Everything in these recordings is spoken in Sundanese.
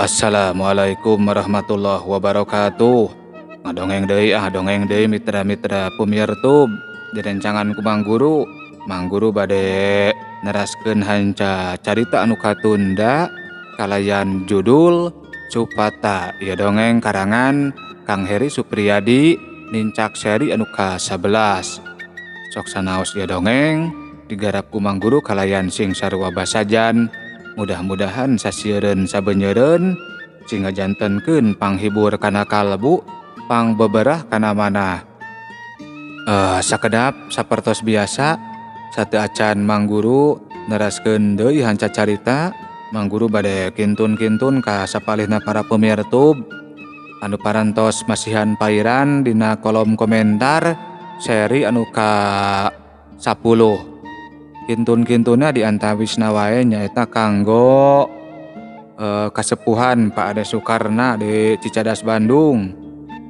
Assalamualaikum warahmatullahi wabarakatuh. Ngadongeng deui ah, dongeng deui mitra-mitra pemirtub. Direncangan ku Mang Guru. Mang Guru bade neraskeun hanca carita anu katunda kalayan judul Supata. Ieu dongeng karangan Kang Heri Supriyadi nincak seri anu ka-11. Sok sanaos ieu dongeng digarap ku Mang Guru kalayan sing sarua basajan. Mudah-mudahan sasieureun sabenyeureun sing ngajantenkeun panghibur kana kalbu, pangbeberah kana manah. Sakedap sapertos biasa sateu acan Mang Guru neraskeun deui hanca carita, Mang Guru bade kintun-kintun ka sapalihna para pemirtub anu parantos masihan pairan dina kolom komentar seri anu ka-10. Kintun-kintuna diantawisna wae nyaeta kanggo kasepuhan Pak Ade Sukarna di Cicadas Bandung.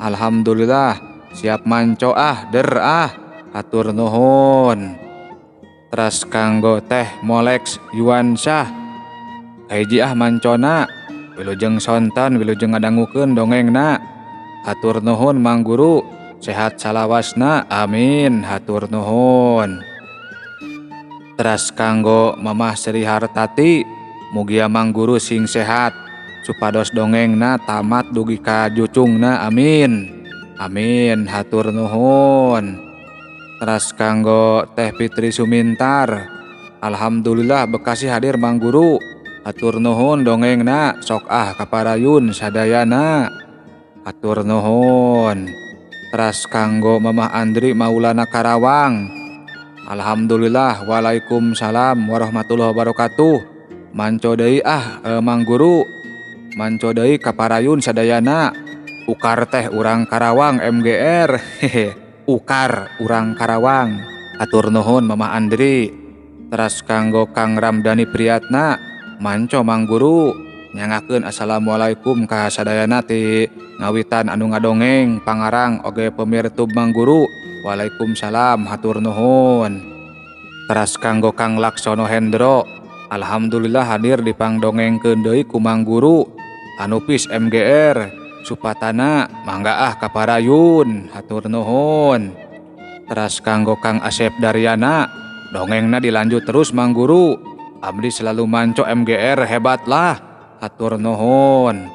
Alhamdulillah siap manco ah der ah hatur nuhun. Teras kanggo Teh Molex Yuansyah kahiji ah mancona wilujeng sonten wilujeng ngadangukeun dongengna. Hatur nuhun Mang Guru, sehat salawasna, amin, hatur nuhun. Teras kanggo Mamah Sri Hartati, mugia Mang Guru sing sehat supados dongengna tamat dugi ka jucungna, amin. Amin, hatur nuhun. Teras kanggo Teh Fitri Sumintar, alhamdulillah Bekasi hadir Mang Guru, hatur nuhun dongengna sok ah kaparayun sadayana, hatur nuhun. Teras kanggo Mamah Andri Maulana Karawang, alhamdulillah waalaikumsalam warahmatullahi wabarakatuh. Manco deui ah Mang Guru, manco deui kaparayun sadayana. Ukar teh urang Karawang MGR. Hehe, ukar urang Karawang. Hatur nuhun Mama Andri. Teras kanggo Kang Ramdhani Priyatna, manco Mang Guru nyangakeun assalamualaikum ka sadayana ti ngawitan anu ngadongeng pangarang oge pemirtub Mang Guru. Waalaikumsalam, hatur nuhun. Teras kanggo Kang Laksono Hendro, alhamdulillah hadir di pangdongengkeun deui ku Mang Guru Anupis MGR. Supatana mangga ah kaparayun, hatur nuhun. Teras kanggo Kang Asep Daryana, dongengna dilanjut terus Mang Guru. Abdi selalu manco MGR hebatlah, hatur nuhun.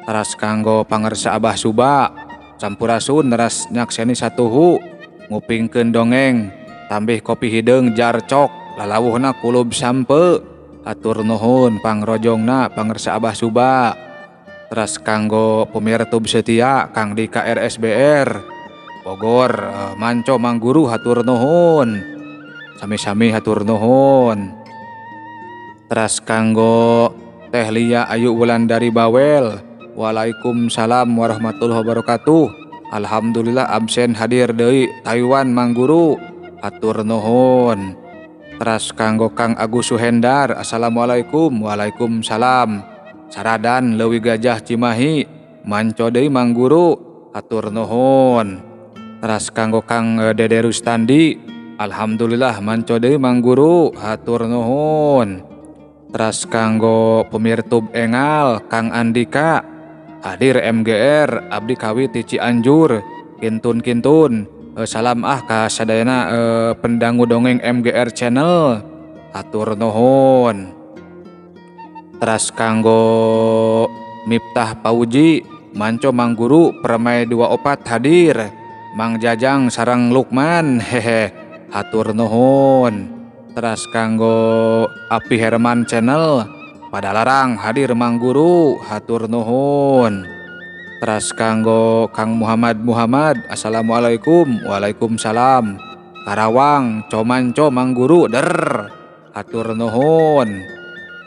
Teras kanggo pangersa Abah Suba, sampurasun neras nyakseni satuhu ngupingkeun dongeng tambih kopi hideung jarcok lalawuhna kulub sampe, hatur nuhun pangrojongna pangersa Abah Suba. Teras kanggo pemirtub setia Kang Dika RSBR Bogor, manco Mang Guru hatur nuhun, sami-sami hatur nuhun. Teras kanggo Teh Lia Ayu Wulandari Bawel, waalaikumsalam warahmatullahi wabarakatuh. Alhamdulillah absen hadir deui Taiwan Mang Guru, hatur nuhun. Teras kanggo Kang Agus Suhendar, assalamualaikum, waalaikumsalam. Saradan Leuwi Gajah Cimahi, manco deui Mang Guru, hatur nuhun. Teras kanggo Kang Dede Rustandi, alhamdulillah manco deui Mang Guru, hatur nuhun. Teras kanggo pemirtub engal Kang Andika, hadir MGR abdi kawi ti Cianjur, kintun-kintun. Salam ah ka sadayana pendangu dongeng MGR channel, hatur nuhun. Teras kanggo Miftah Pauji, manco Mang Guru Permai 24 hadir, Mang Jajang sareng Lukman, hehe, hatur nuhun. Teras kanggo Api Herman channel, Padalarang hadir Mang Guru, hatur nuhun. Teras kanggo Kang Muhammad Muhammad, assalamualaikum, waalaikumsalam. Karawang comanco Mang Guru der, hatur nuhun.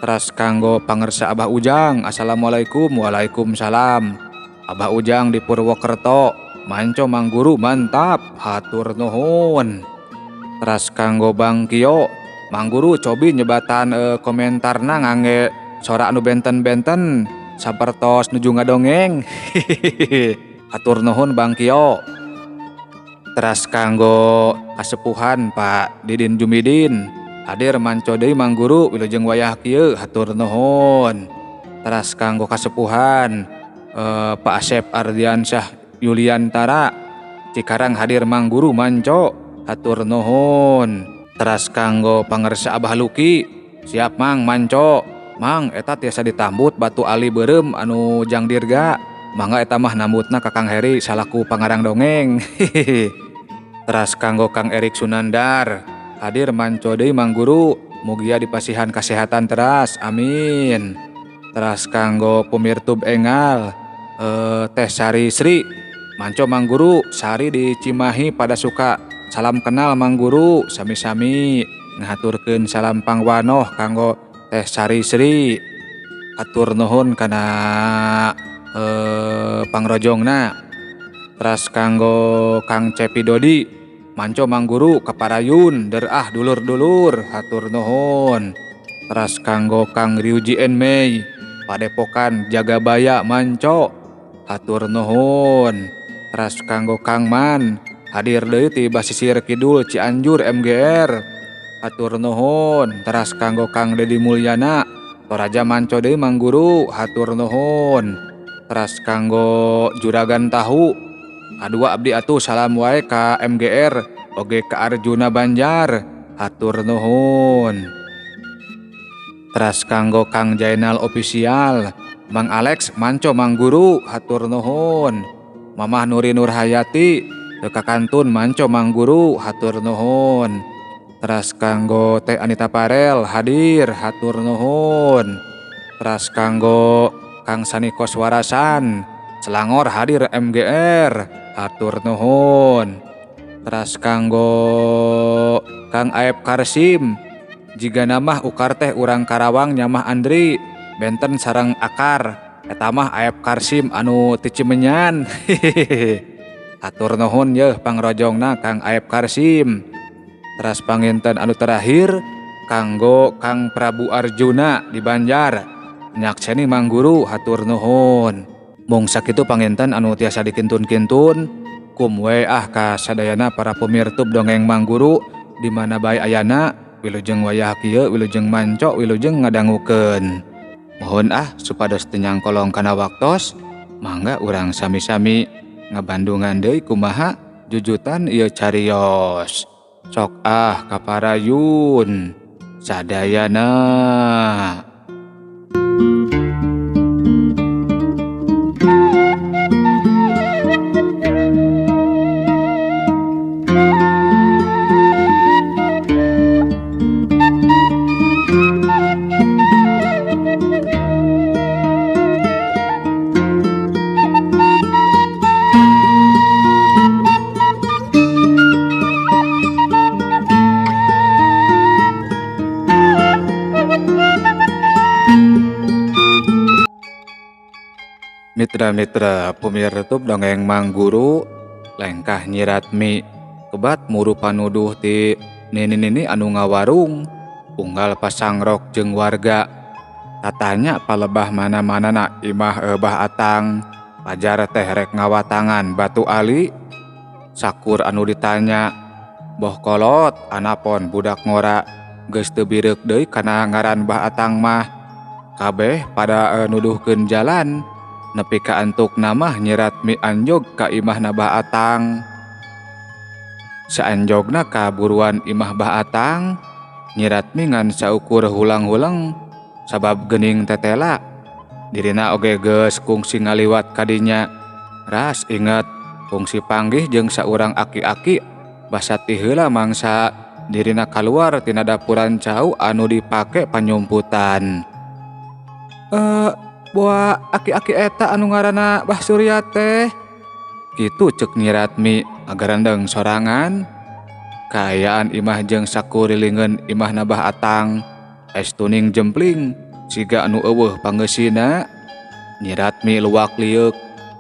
Teras kanggo pangersa Abah Ujang, assalamualaikum, waalaikumsalam. Abah Ujang di Purwokerto, manco Mang Guru mantap, hatur nuhun. Teras kanggo Bang Kio, Mang Guru cobi nyebatan komentarna ngangge sora anu benten-benten sapertos nuju ngadongeng. Hatur nuhun Bang Kio. Teras kanggo kasepuhan Pak Didin Jumidin, hadir manco deui Mang Guru wilujeng wayah kieu, hatur nuhun. Teras kanggo kasepuhan Pak Asep Ardiansyah Yuliantara Cikarang hadir Mang Guru manco hatur nuhun. Teras kanggo pangersa Abah Luki siap Mang manco Mang eta tiasa ditambut batu ali beureum anu jang dirga mangga eta mah nambutna ka Kang Heri salaku pangarang dongeng. Teras kanggo Kang Erik Sunandar hadir manco deui Mang Guru mugia dipasihan kasehatan teras amin. Teras kanggo pemirtub engal Teh Sari Sri manco Mang Guru Sari di Cimahi pada suka salam kenal Mang Guru sami-sami ngahaturkeun salam pangwanoh kanggo Teh Sari Sri atur nuhun kana pangrojongna. Teras kanggo Kang Cepi Dodi manco Mang Guru kaparayun derah dulur-dulur hatur nuhun. Teras kanggo Kang Ryuji Enmei Padepokan Jagabaya manco hatur nuhun. Teras kanggo Kang Man hadir deui ti Basisir Kidul Cianjur MGR hatur nuhun. Teras kanggo Kang Dedi Mulyana Toraja manco deui Mang Guru hatur nuhun. Teras kanggo Juragan Tahu kadua abdi atuh salam wae ka MGR oge ka Arjuna Banjar hatur nuhun. Teras kanggo Kang Jainal Official Mang Alex manco Mang Guru hatur nuhun. Mamah Nuri Nurhayati teu kakantun manco Mang Guru hatur nuhun. Teras kanggo Teh Anita Parel hadir hatur nuhun. Teras kanggo Kang Sani Koswarasan Selangor hadir MGR hatur nuhun. Teras kanggo Kang Aep Karsim jiga namah ukar teh urang Karawang nyamah Andri benten sareng akar eta mah Aep Karsim anu ti Cimenyan. Hatur nuhun yeuh pangrojongna Kang Aep Karsim. Teras panginten anu terakhir kanggo Kang Prabu Arjuna di Banjar nyakseni Mang Guru hatur nuhun. Mung sakitu panginten anu tiasa dikintun-kintun kum we ah ka sadayana para pemirtub dongeng Mang Guru di mana bae ayana wilujeng wayah kieu wilujeng manco wilujeng ngadangukeun. Mohon ah supados teu nyangkolong kana waktos mangga urang sami-sami ngabandungan deui kumaha jujutan ieu cariyos. Sok ah kaparayun sadayana. Mitra-mitra pemirtub dongeng Mang Guru lengkah nyiratmi kebat muru panuduh ti nini-nini anu ngawarung unggal pasangrok jeung warga tatanya palebah mana-mana na imah Bah Atang pajar teh rek ngawatangan batu ali sakur anu ditanya boh kolot anapon budak ngora geus teu bireuk deui kana ngaran Bah Atang mah kabeh pada nuduhkeun jalan nepi ka antuk namah nyiratmi anjog ka imahna Bah Atang. Saanjogna ka buruan imah Bah Atang nyiratmi ngan saukur hulang-hulang sabab geuning tetela dirina oge geus kungsi ngaliwat kadinya. Ras inget kungsi panggih jeung saurang aki-aki basa ti heula mangsa dirina kaluar tina dapuran cau anu dipake panyumputan. Boa aki-aki eta anu ngaranna Bah Surya teh kitu ceuk nyiratmi agarendeng sorangan. Kaayaan imah jeung sakurilingeun imahna Bah Atang es tuning jempling siga anu eueuh pangeusina. Nyiratmi luak lieuk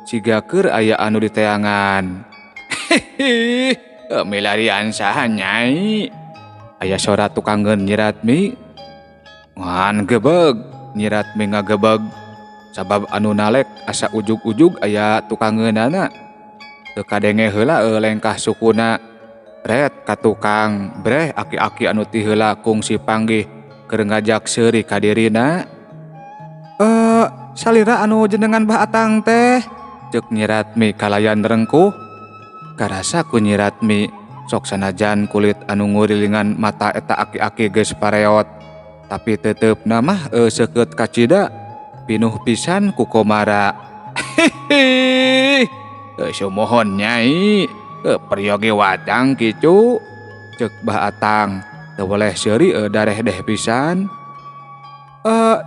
siga keur aya anu diteangan. Hihi milarian saha nyai aya sora tukangeun nyiratmi ngan gebeg. Nyiratmi ngagebeg sabab anu nalek asa ujug-ujug aya tukangeunana. Teu kadenge heula lengkah sukuna ret ka tukang breh aki-aki anu ti heula kungsi panggih keur ngajak seuri ka dirina. Salira anu jenengan Bah Atang teh ceuk Nyi Ratmi kalayan rengkuh. Karasa ku Nyi Ratmi sok sanajan kulit anu ngurilingan mata eta aki-aki geus pareot tapi teuteup mah seukeut kacida pinuh pisan ku komara. Hihi, sumuhun Nyai, peryogi watang kitu ceuk Bah Atang teu weleh seuri darehdeh pisan.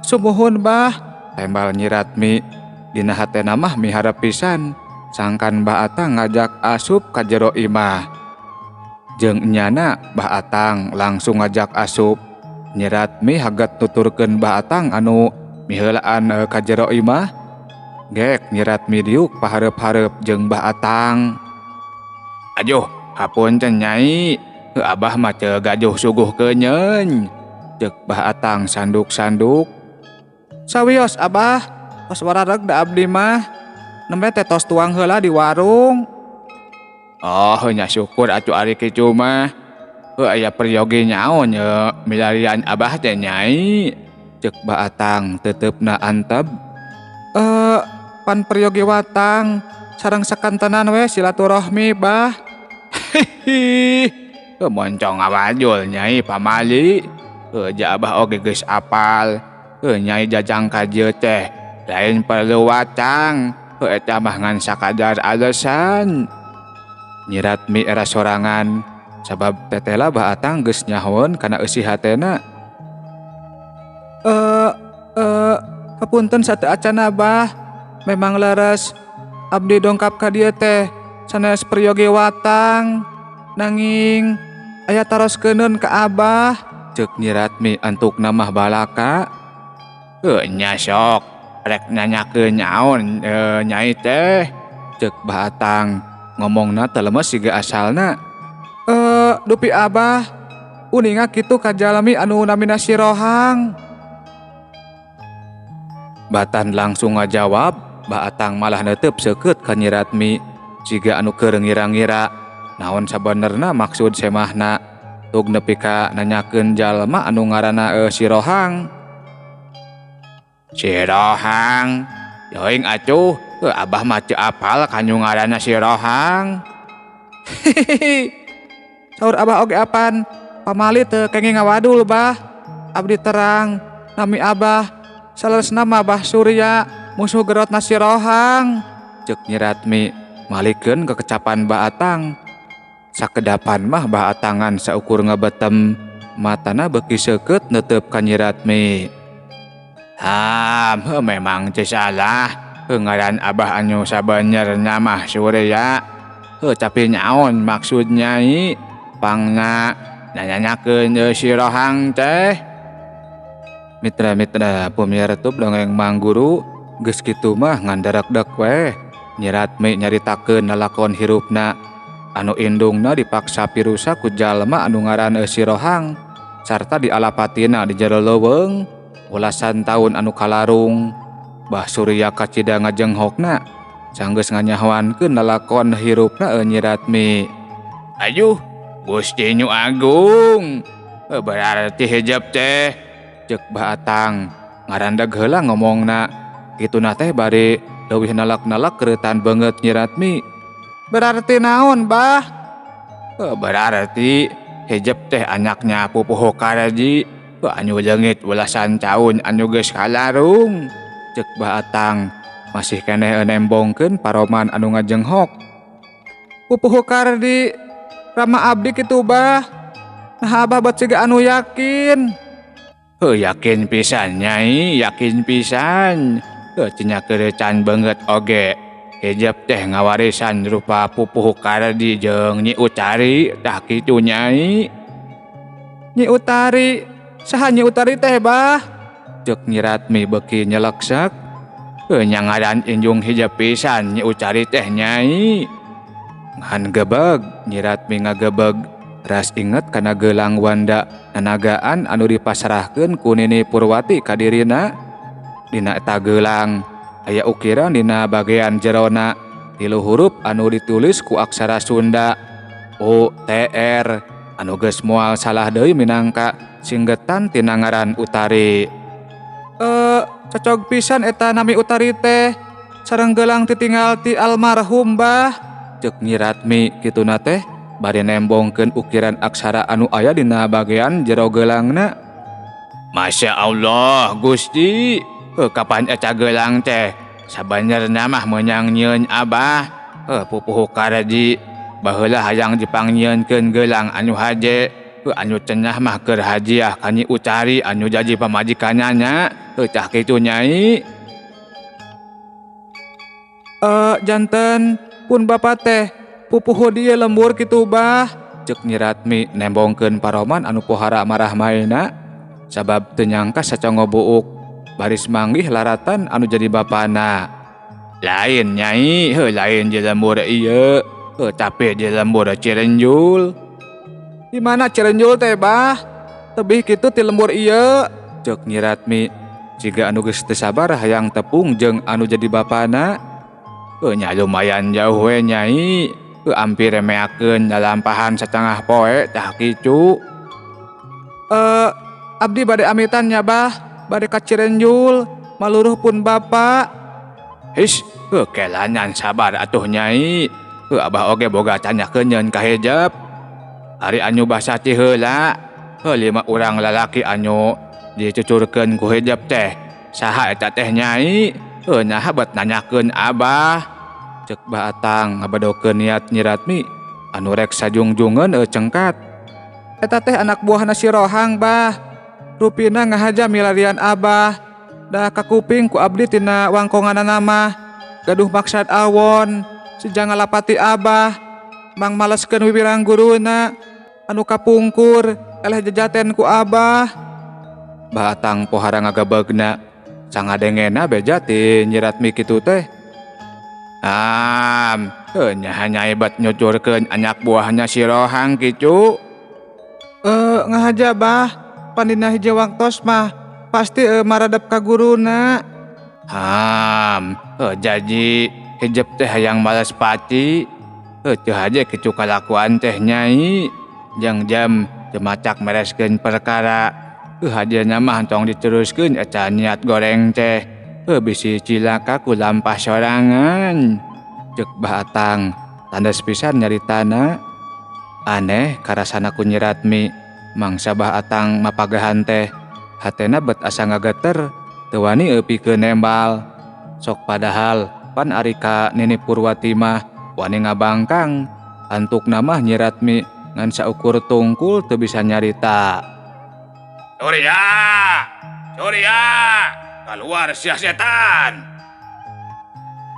Sumuhun Bah, tembal Nyi Ratmi. Dina hatena mah miharep pisan sangkan Bah Atang ngajak asup ka jero imah. Jeung enyana Bah Atang langsung ngajak asup. Nyi Ratmi haget nuturkeun Bah Atang anu miheulaan ka jero imah. Gek Nyi Ratmi diuk pahareup-hareup jeung Bah Atang. Ajuh, hapunten Nyai, abah mah teu gajuh suguh keunyeun. Ceuk Bah Atang sanduk-sanduk. Sawios Abah, tos warareg da abdi mah. Nembe teh tos tuang heula di warung. Oh, nya syukur atuh ari kitu mah. Heuh aya peryogi nyaon ye milarian abah teh Nyai. Ceuk Bah Atang teuteup-na anteb. Pan peryogi watang sareng sakantenan we silaturahmi Bah. Hihi. Moncong ngawajul Nyai pamali. Ja abah oge geus apal. Nyai jajang ka dieu teh lain perlu watang. Eta mah ngan sakadar alasan. Nyi Ratmi era sorangan sabab tetela Bah Atang geus nyahoeun kana eusi hatena. Hapunten sateuacan Abah. Memang leres abdi dongkap ka dieu teh sanes peryogi watang. Nanging aya taroskeunun ka Abah. Ceuk Nyi Ratmi antukna mah balaka. Nya sok rek nanyakeun naon Nyai teh. Ceuk Bah Atang ngomongna teu lemes siga asalna. Dupi Abah uninga kitu ka jalmi anu namina si Rohang. Batan langsung ngajawab, Bah Atang malah neuteup seukeut ka Nyi Ratmi siga anu keur ngira-ngira naon sabenerna maksud semahna. Tug nepi ka nanyakeun jalma anu ngaranna si Rohang. Si Rohang, teuing atuh, abah mah teu apal ka nu ngaranna si Rohang. Hihihi. Saur abah oge apan pamali teu kenging ngawadul Bah. Abdi terang nami abah saleresna mah Bah Surya musuh gerotna si Rohang. Ceuk Nyi Ratmi malikeun kekecapan Bah Atang. Sakedapan mah Bah Atangan saukur ngebetem matana beuki seukeut neuteup ka Nyi Ratmi. Ham, memang teu salah. Ngaran abah anu sabenerna mah Surya. Tapi naon maksud Nyai? Pangna nanyakeun si Rohang teh. Mitra-mitra pemirsa dongeng Mang Guru geus kitu mah ngandarekdek weh. Nyi Ratmi nyaritakeun lalakon hirupna anu indungna dipaksa pirusa ku jalma anu ngaran si Rohang sarta dialapatina di jero leuweung welasan taun anu kalarung. Bah Surya kacida ngajenghokna sanggeus nganyahoankeun lalakon hirupna Nyi Ratmi. Ayuh, Gusti Nu Agung, berarti hijab teh. Ceuk Bah Atang ngarandeg heula ngomongna. Kituna teh bari leuwih nalak-nalak kereutan beungeut Nyi Ratmi. Berarti naon Bah? Berarti hijab teh anaknya pupuhu Kardi anu leungit welasan taun anu geus kalarung. Ceuk Bah Atang masih keneh nembongkeun paroman anu ngajenghok. Pupuhu Kardi rama abdi kitu Bah. Nah abah bat siga anu yakin. Yakin pisan Nyai, yakin pisan. Cenah kereutan beungeut oge. Hijab teh ngawarisan rupa pupuhu Kardi jeung Nyi Utari tah kitu Nyai. Nyi Utari, saha Nyi Utari teh Bah? Ceuk Nyi Ratmi beuki nyeleksak. Nya ngaran injung hijab pisan Nyi Utari teh Nyai. Ngan gebeg Nyi Ratmi ngagebeg ras inget kana gelang wanda nanagaan anu dipasrahkeun ku Nini Purwati ka dirina. Dina eta gelang aya ukiran dina bagean jerona 3 huruf anu ditulis ku aksara Sunda U T R anu geus moal salah deui minangka singgetan tina ngaran Utari. Cocog pisan eta nami Utari teh sareng gelang titinggal ti almarhum bah. Cek Nyi Ratmi kituna teh bari nembongkeun ukiran aksara anu aya dina bagian jero geulangna. Masya Allah Gusti, kapan eta gelang teh sabenerna mah meunang nyieun abah. Pupuhu karaji baheula hayang dipangnyeunkeun gelang anu haje, anu cenah mah keur hajiah ka Nyi Utari anu jadi pamajikanna nya. Tah kitu Nyai. Janten pun bapa teh pupuhu dieu lembur kitu bah. Cek Nyi Ratmi nembongkeun paroman anu pohara marah maena sabab teu nyangka sacongo buuk baris manggih laratan anu jadi bapana. Lain Nyai, heuh lain di lembur ieu, tapi di lembur Cirenjul. Di mana Cirenjul teh bah? Tebih kitu ti lembur ieu. Cek Nyi Ratmi siga anu geus teu sabar hayang tepung jeung anu jadi bapana. Nya lumayan jauh we Nyai, ampir meakeun lalampahan satengah poe tah kitu. Abdi bade amitan nya bah, bade ka Cirenjul, maluruh pun bapa. His, kelanyan sabar atuh Nyai. Abah oge boga tanyakeun nyeun ka hijab. Ari anu basati heula, 5 urang lalaki anu dicucurkeun ku hijab teh. Saha eta teh Nyai? Naha bet nanyakeun abah. Cek Bah Atang ngabadokeun niat Nyi Ratmi anu rek sajungjungeun cengkat. Eta teh anak buahna si Rohang bah. Rupina ngahaja milarian abah. Da kakuping ku abdi tina wangkonganana mah. Gaduh maksad awon sejang ngalapati abah. Mang maleskeun wiwirang guruna anu kapungkur eleh jejaten ku abah. Bah Atang pohara ngagabegna sangadengena beja ti Nyi Ratmi kitu teh. Nya nyai bet nyucurkeun anak buahnya si Rohang kitu. Ngahaja bah, pandina hiji waktos mah pasti maradep ka guruna. Jadi hijab teh hayang malas pati. Teu haje kitu kalakuan teh Nyai. Jang jam teu macak mereskeun perkara. Hajana mah tong diteruskeun eta niat goreng teh. Bisi cilaka ku lampah sorangan. Cek Bah Atang tandas pisan nyaritana. Aneh karasana ku Nyi Ratmi mangsa Bah Atang mapagahan teh hatena bet asa ngageter teu wani pikeun nembal. Sok padahal pan ari ka Nini Purwati mah wani ngabangkang. Antukna mah Nyi Ratmi ngan saukur tungkul teu bisa nyarita. Surya, Surya, keluar sia setan.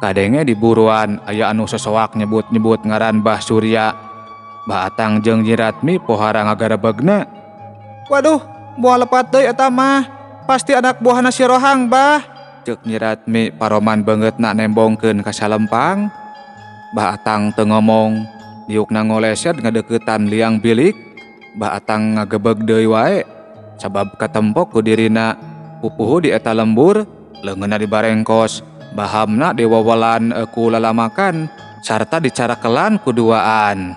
Kadenge di buruan aya anu sosoak nyebut-nyebut ngaran Bah Surya. Bah Atang jeung Nyi Ratmi pohara ngagarebegna. Waduh, moal lepat deui eta mah. Pasti anak buahna si Rohang bah. Ceuk Nyi Ratmi paroman beungeutna nembongkeun ka salempang. Bah Atang teu ngomong, diukna ngoleset ngadeuketan liang bilik. Bah Atang ngagebeg deui wae sabab katempok ku dirina pupuhu di eta lembur, leungeunna dibarengkos, bahamna diwawalan ku lalamakan sarta dicarakelan ku duaan.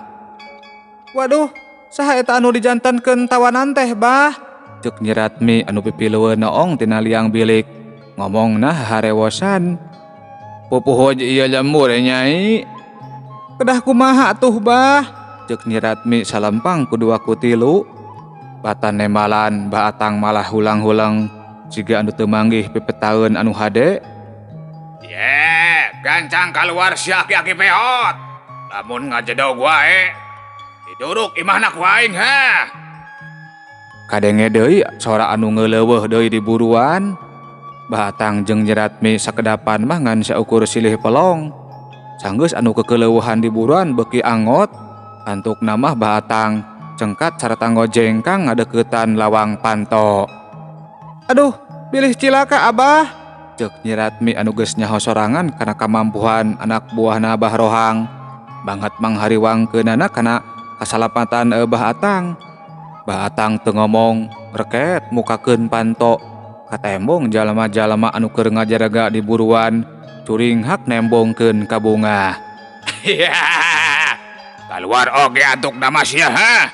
Waduh, saha eta anu dijantankeun tawanan teh bah? Ceuk Nyi Ratmi anu pipilueun noong tina liang bilik, ngomongna harewosan. Pupuhu ieu lembur Nyai. Kedah kumaha atuh bah? Ceuk Nyi Ratmi salempang ku dua ku tilu. Batan nembalan Bah Atang malah hulang-hulang siga anu teu manggih pipetaeun anu hade. Ye, gancang keluar si aki-aki pehot. Lamun ngajedog wae, diduruk imahna ku aing ha. Kadenge deui sora anu ngeuleuweuh deui di buruan. Bah Atang jeung Nyi Ratmi sakedapan mah ngan saukur silih pelong. Sanggeus anu kekeleuweuhan di buruan beuki angot. Antukna mah Bah Atang cengkat sarta ngojengkang ngadeuketan lawang panto. Aduh, bilih cilaka abah. Ceuk Nyi Ratmi anu geus nyaho sorangan kana kamampuhan anak buahna Bah Rohang. Banget manghariwangkeunana kana kasalamatan Bah Atang. Bah Atang teu ngomong, reket mukakeun panto. Katembong jalma-jalma anu keur ngajaraga di buruan curinghak nembongkeun ka bungah. Keluar oge antuk nama sia ha.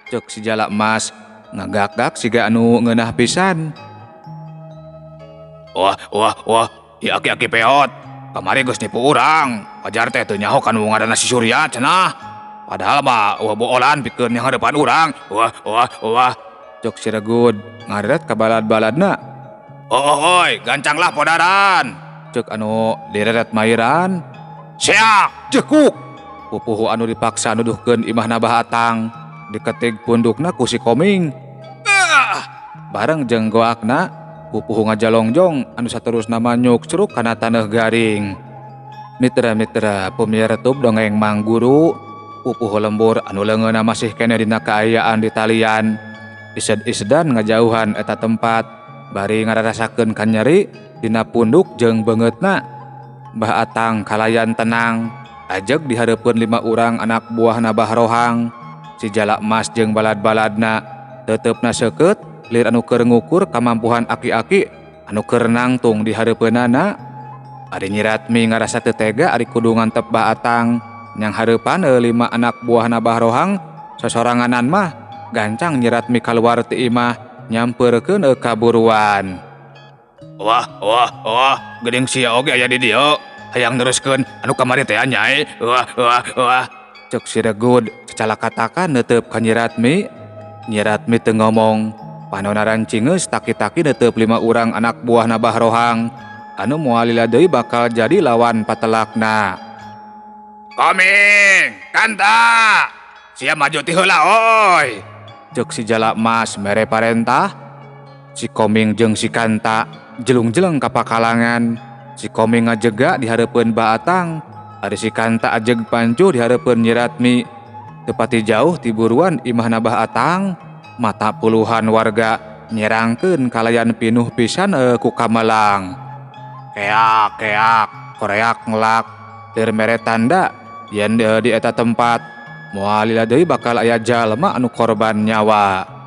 Ceuk si Jalak Mas ngagak-gak siga anu ngeunah pisan. Wah wah wah, ieu aki-aki peot. Kamari geus nipu urang. Wajar teh teu nyaho kanu ngaranna si Surya cenah. Padahal mah eueuh boolan pikeun nyanghareupan urang. Wah wah wah. Cek si Regud ngareret ka balad-baladna. Oh oi, gancanglah podaran. Cek anu direret mairan. Seak, jekuk. Pupuhu anu dipaksa nuduhkeun imahna Bah Atang. Diketig pundukna ku si Koming. Ah! Bareng jeung goakna, pupuhu ngajalongjong anu saterusna manyuk-curuk kana taneuh garing. Mitra-mitra pamiarsa dongeng Mang Guru, pupuhu lembur anu leungeunna masih keneh dina kaayaan di talian. Ised-isedan ngajauhan eta tempat, bari ngararasakeun kanyeri dina punduk jeung beungeutna. Bah Atang kalayan tenang, ajeg dihareupeun 5 urang anak buahna Bah Rohang. Si Jalak Mas jeung balad-baladna teutepna seukeut lir anu keur ngukur kamampuhan aki-aki anu keur nangtung di hareupeunana. Ari Nyi Ratmi ngarasa teu tega ari kudu ngantep Bah Atang nyang hareupan 5 anak buahna Bah Rohang sosoranganan mah gancang Nyi Ratmi kaluar ti imah nyampeurkeun ka buruan. Wah wah wah, geuning sia oge aya di dieu hayang neruskeun anu kamari teh nyai. Wah wah wah. Cek si Regud cacalakatakan neuteup ka Nyi Ratmi. Nyi Ratmi teu ngomong, panona rancingeus taki-taki neuteup 5 urang anak buahna Bah Rohang anu moal lila deui bakal jadi lawan patelakna. Koming, Kanta, sia maju ti heula oi. Cek si Jalak Mas mere parentah. Si Koming jeung si Kanta jelung-jeleng ka pakalangan. Si Koming ngajega di hareupeun Bah Atang. Ari si Kanta ajeg pancuh di hareupeun Nyi Ratmi. Teu pati jauh ti buruan imahna Bah Atang, mata puluhan warga nyerangkeun kalayan pinuh pisan ku kamelang. Keak keak, koreak ngelak, teur mere tanda yen di eta tempat moal lila deui bakal aya jalma anu korban nyawa.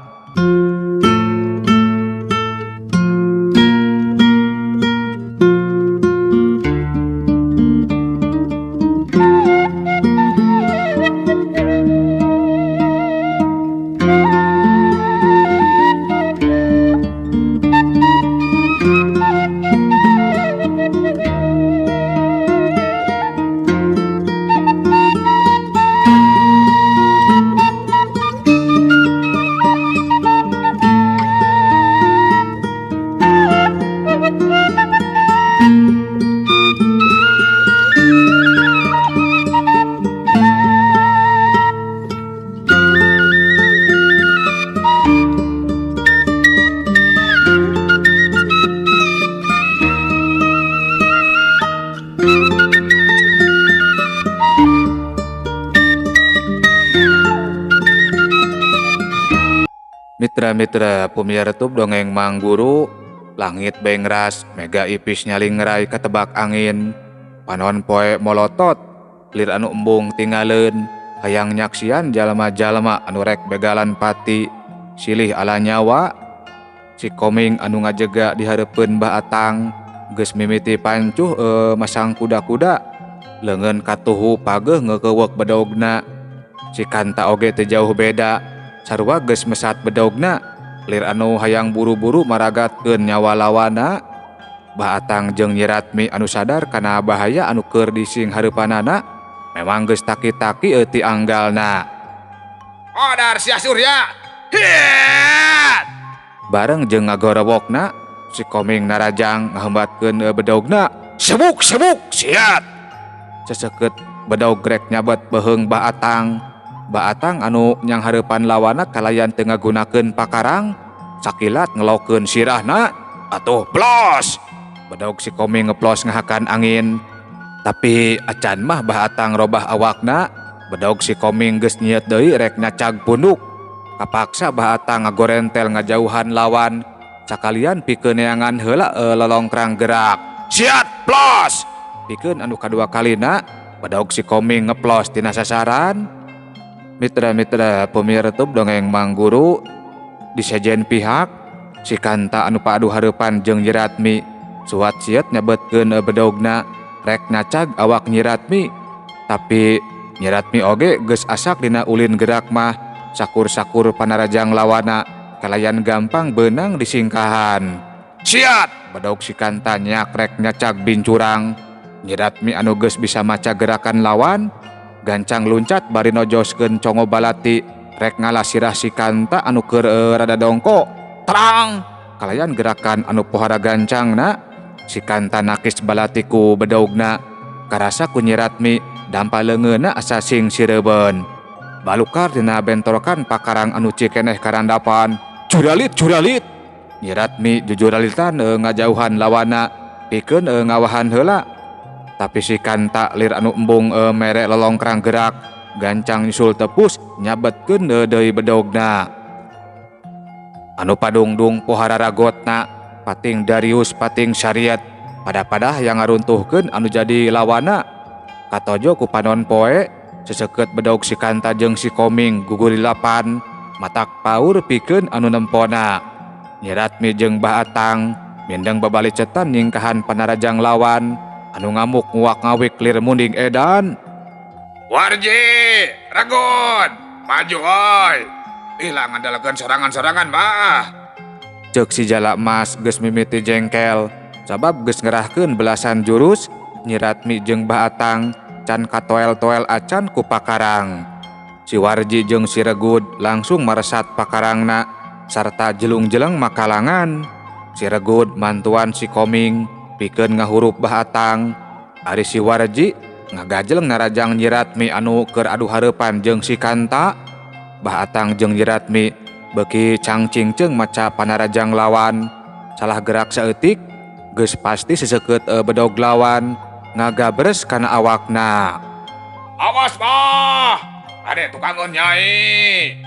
Mitra-mitra pamiarsa dongeng Mang Guru, langit bengras, mega ipis nyalingrai katebak angin, panon poe molotot, lir anu embung tingaleun, hayang nyaksian jalma-jalma anu rek begalan pati, silih ala nyawa. Si Koming anu ngajega di hareupeun Bah Atang, geus mimiti pancuh masang kuda-kuda, leungeun katuhu pageuh ngeukeweuk bedogna. Si Kanta oge teu jauh beda. Sarua geus mesat bedogna, lir anu hayang buru-buru maragatkeun nyawa lawana. Bah Atang jeung Nyi Ratmi anu sadar kana bahaya anu keur dising hareupanana, memang geus taki-taki euti anggalna. Odar sia Surya. Hiat! Bareng jeung ngagorowokna, si Koming narajang ngahembatkeun bedogna. Sebuk sebuk siat. Seseukeut bedog rek nyabet beuheung Bah Atang. Bah Atang anu nyang hareupan lawana kalayan teu ngagunakeun pakarang, sakilat ngelokeun sirahna, atuh plos. Bedog si Koming ngeplos ngahakan angin. Tapi acan mah Bah Atang robah awakna, bedog si Koming geus nyiet deui rek nyacag punduk. Kapaksa Bah Atang ngagorentel ngajauhan lawan, sakalian pikeun neangan heula lolongkrang gerak. Siat plos. Pikeun anu kadua kalina, bedog si Koming ngeplos tina sasaran. Mitra-mitra pamiarsa dongeng Mang Guru, di sejen pihak si Kanta anu paadu hareupan jeung Nyi Ratmi suat sieut nyabetkeun bedogna rek nacag awak Nyi Ratmi. Tapi Nyi Ratmi oge geus asak dina ulin gerak mah, sakur-sakur panarajang lawana kalayan gampang beunang disingkahan. Siat! Bedog si Kanta nyakrek nyacag bincurang. Nyi Ratmi anu geus bisa maca gerakan lawan, gancang luncat bari nojoskeun congo balati rek ngalah sirah si Kanta anu keur rada dongko. Terang! Kalayan gerakan anu pohara gancangna, si Kanta nakis balati ku bedogna. Karasa ku Nyi Ratmi dampa leungeunna asa sing sireubeun. Balukar dina bentrokan pakarang anu cikeneh karandapan. Juralit juralit! Nyi Ratmi jujuralitan ngajauhan lawana pikeun ngawahan heula. Tapi si Kanta lir anu embung mere lolongkrang gerak gancang nyusul tepus nyabetkeun deui bedogna. Anu padungdung pohara ragotna pating Darius pating syariat pada-padah yang ngaruntuhkeun anu jadi lawana. Katojo ku panon poe seseukeut bedog si Kanta jeung si Koming gugurilapan matak paur pikeun anu nempona. Nyi Ratmi jeung Bah Atang mindeng babalicetan nyingkahan panarajang lawan anu ngamuk nguak-ngawik lir munding edan. Warji, Ragun, maju oi. Lila ngandalkeun sorangan-sorangan bah. Ceuk si Jalak Mas geus mimiti jengkel sabab geus ngerahkeun belasan jurus Nyi Ratmi jeung Bah Atang can katoel-toel acan ku pakarang. Si Warji jeung si Regud langsung maresat pakarangna sarta jelung-jeleng makalangan. Si Regud mantuan si Koming pikeun ngahurup Bah Atang. Ari si Warji ngagajeleng narajang Nyi Ratmi anu keur adu hareupan jeung si Kanta. Bah Atang jeung Nyi Ratmi beuki cangcingceung maca panarajang lawan. Salah gerak saeutik geus pasti seseukeut bedog lawan ngagabres kana awakna. Awas bah, ade tukangeun nyai.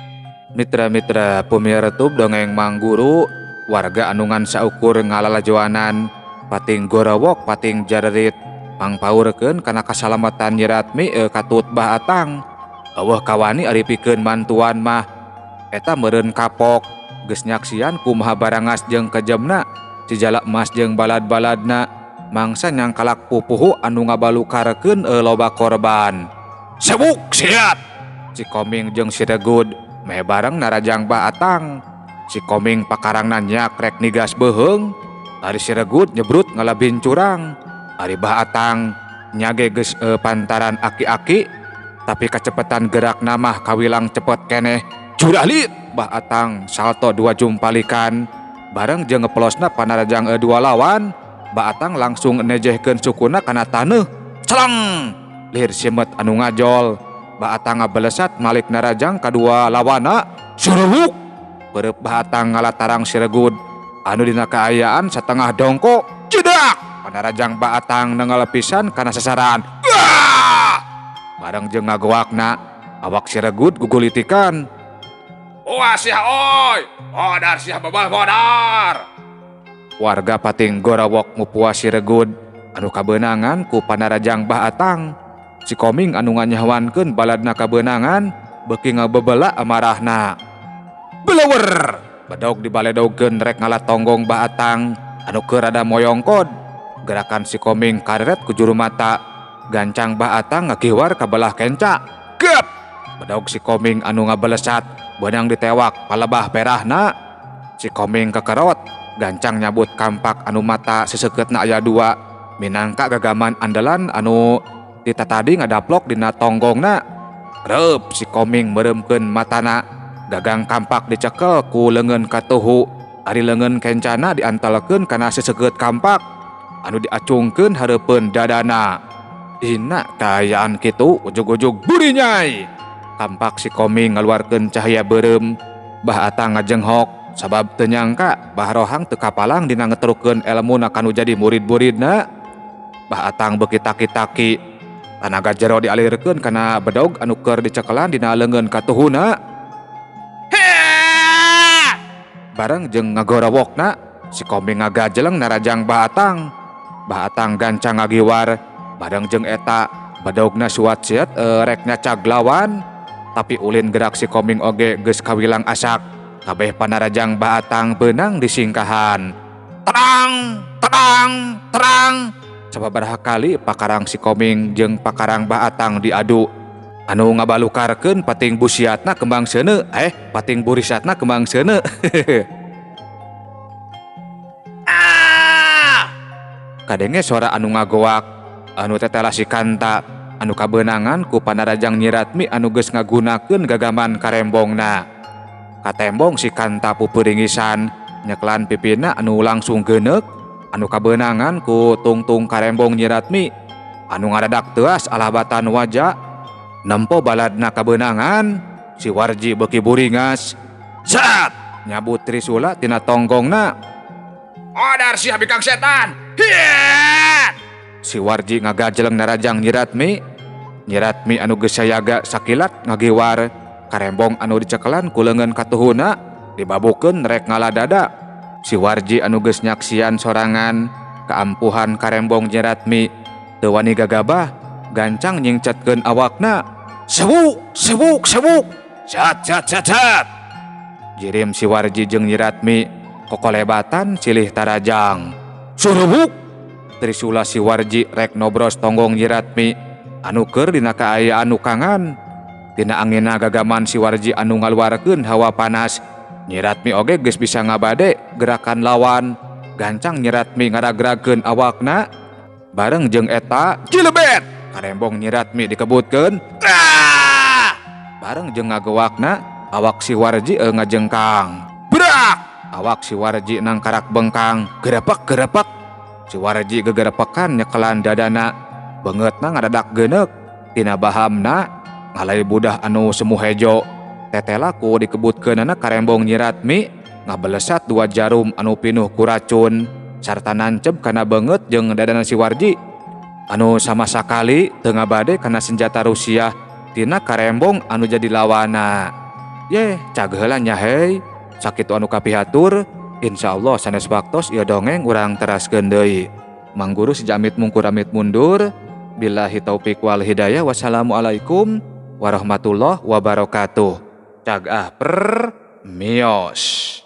Mitra-mitra pemirsa dongeng Mangguru, warga anu ngan saukur ngalalajoanan pating gorowok pating jarerit pangpaurkeun kana kasalamatan Nyi Ratmi katut Bah Atang. Eueuh kawani ari pikeun mantuan mah eta meureun kapok geus nyaksian kumaha barangas jeung kejemna si Jalak Mas jeung balad-baladna mangsa nyangkalak pupuhu anu ngabalukarkeun loba korban. Sebuk siat! Si Koming jeung si Regud meh bareng narajang Bah Atang. Si Koming pakarangna nyakrek nigas beuheung, ari si Regud nyebrut ngalabin curang. Ari Bah Atang nyage geus pantaran aki-aki, tapi kacepetan gerakna mah kawilang cepet keneh. Juralit! Bah Atang salto dua jumpalikan bareng jeung ngeplosna panarajang dua lawan. Bah Atang langsung nejehkeun sukuna kana taneuh. Celeng! Lir simet anu ngajol. Bah Atang ngabelesat malik narajang kadua lawana. Surewuk! Perep Bah Atang ngalatarang si Regud anu dina kaayaan satengah dongkok. Jedak! Panarajang Bah Atang nengal pisan kana sasaran. Wah! Bareng jeung ngagoakna awak si Regud gugulitikan. Wah sia oi! Modar sia bebal modar! Warga pating gorowok mupua si Regud anu kabeunangan ku panarajang Bah Atang. Si Koming anu nganyawankeun baladna kabeunangan beuki ngabebela amarahna. Belewer! Bedog dibaledogkeun rek ngalatonggong Bah Atang anu keur rada moyongkod. Gerakan si Koming kareret ku juru mata. Gancang Bah Atang ngakiwar ka belah kenca. Gep! Bedog si Koming anu ngabelesat beunang ditewak palebah perahna. Si Koming kekerot gancang nyabut kampak anu mata seseukeutna aya dua minangka gagaman andalan anu ditatadi ngadaplok dina tonggongna. Reup si Koming meureumkeun matana, gagang kampak dicekel ku leungeun katuhu, ari leungeun kencana diantelkeun kana seseukeut kampak anu diacungkeun hareupeun dadana. Dina kaayaan kitu ujug-ujug buri nyai. Kampak si Koming ngaluarkeun cahaya beureum. Bah Atang ngajenghok sabab teu nyangka Bah Rohang teu kapalang dina ngeterukeun elmuna kanu jadi murid-muridna. Bah Atang beuki taki-taki, tanaga jero dialirkeun kana bedog anu keur dicekelan dina leungeun katuhuna. Bareng jeung ngagorowokna si Koming ngagajeleng narajang Bah Atang. Bah Atang gancang ngagiwar bareng jeung eta bedogna suat-siat rek nyacag lawan, tapi ulin gerak si Koming oge geus kawilang asak. Kabeh panarajang Bah Atang beunang disingkahan. Terang, terang, terang. Sababaraha kali pakarang si Koming jeung pakarang Bah Atang diadu. Anu ngabalukarkeun pating busiatna kembang seuneu, pating burisatna kembang seuneu. Kadenge sora anu ngagoak anu tetela si Kanta anu kabeunangan ku panarajang Nyi Ratmi anu geus ngagunakeun gagaman karembongna. Katembong si Kanta pupeuringisan nyeklan pipina anu langsung geuneuk anu kabeunangan ku tungtung karembong Nyi Ratmi anu ngadadak teuas alabatan waja. Nempo baladna kabeunangan si Warji beuki buringas. Zat! Nyabut trisula tina tonggongna. Odar sia bikang setan. Hiat! Si Warji ngagajeleng narajang Nyi Ratmi. Nyi Ratmi anu geus sayaga sakilat ngagiwar karembong anu dicekelan ku leungeun katuhuna dibabukeun rek ngaladada. Si Warji anu geus nyaksian sorangan kaampuhan karembong Nyi Ratmi teu wani gagabah gancang nyingcetkeun awakna. Sewuk, sewuk, sewuk. Zat, zat, zat, zat. Jirim si Warji jeung Nyi Ratmi kokolebatan silih tarajang. Surubuk! Trisula si Warji rek nobros tonggong Nyi Ratmi anu keur dina kaayaan nu kangan. Tina anginna gagaman si Warji anu ngaluarkeun hawa panas. Nyi Ratmi oge geus bisa ngabade gerakan lawan. Gancang Nyi Ratmi ngaragrageun awakna. Bareng jeung eta cilebet! Karembong Nyi Ratmi dikebutkeun. Ah! Bareng jeung ngagewakna awak si Warji ngajengkang. Brak! Awak si Warji nangkarak bengkang. Gerepak gerepak. Si Warji gegerepekan nyekelan dadana. Beungeutna ngadadak geuneuk. Tina bahamna ngalai budah anu semu hejo. Tetela ku dikebutkeunana karembong Nyi Ratmi ngabelesat dua jarum anu pinuh ku racun sarta nancep kana beungeut jeung dadana si Warji anu sama sakali teu ngabade kana senjata Rusia tina karembong anu jadi lawana. Yeh, cag heula nya hei. Sakitu anu kapihatur, insyaallah sanes waktos ieu dongeng urang teraskeun deui. Mangguru sejamit mungkur amit mundur. Billahi taufik wal hidayah. Wassalamualaikum warahmatullahi wabarakatuh. Cag ah per mios.